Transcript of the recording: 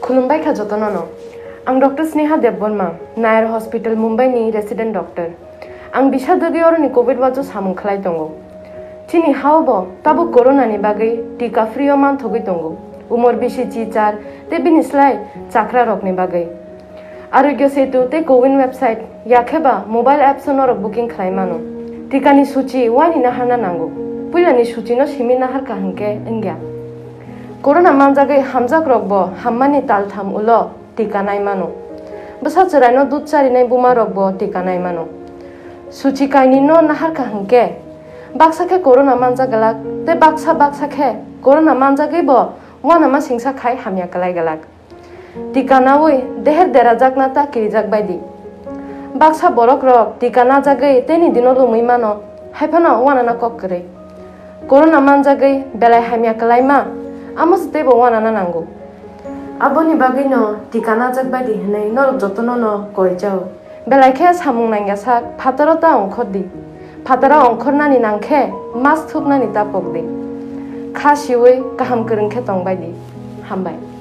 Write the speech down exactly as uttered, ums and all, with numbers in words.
Khulumbai kha jotono no. Ang Doctor Sneha Debbarma, Nair Hospital Mumbai ni resident doctor. Ang bisa dagi oroni covid wajo samung khlai tongo. Chini hao bo tabuk corona ni bagwi tika free o manthogwi tongo. Umor bisi chichar tei bini slai chakra rokni bagwi. Arogya Setu tei Cowin website yakheba mobile apps o norok booking khlai mano. Tikani suchi waini naharna nango. Puilani suchino simi naharkha hwnkhe wngya. Corona manjagwi hamjak rok bo hammani taltham ulo tika nai mano. Bwsa chwraino dud charinai buma rok bo tika nai mano. Suchi kainwi no naharkha hwnkhe baksa khe corona manjak glak tei baksa baksa khe corona manjagwi bo uanama singsa khai hamya kwlai glak. Tika nawi deher derajakna ta kirijak baidi. Baksa borok rok tika najagwi teni dino lumwi mano, haiphano uanana kok kwrwi. Corona manjagwi belai hamya kwlaima, amo se teibo uanana nango. Aboni bagwino tika najak baidi hwnwi norok jotono no koi chao. Belai khe samung nangya sak phataro ta ongkhor di. Phataro ongkhornani nang khe mask thupnani ta pok di. Kha siwi kaham kwrwng khe tong baidi. Hambai.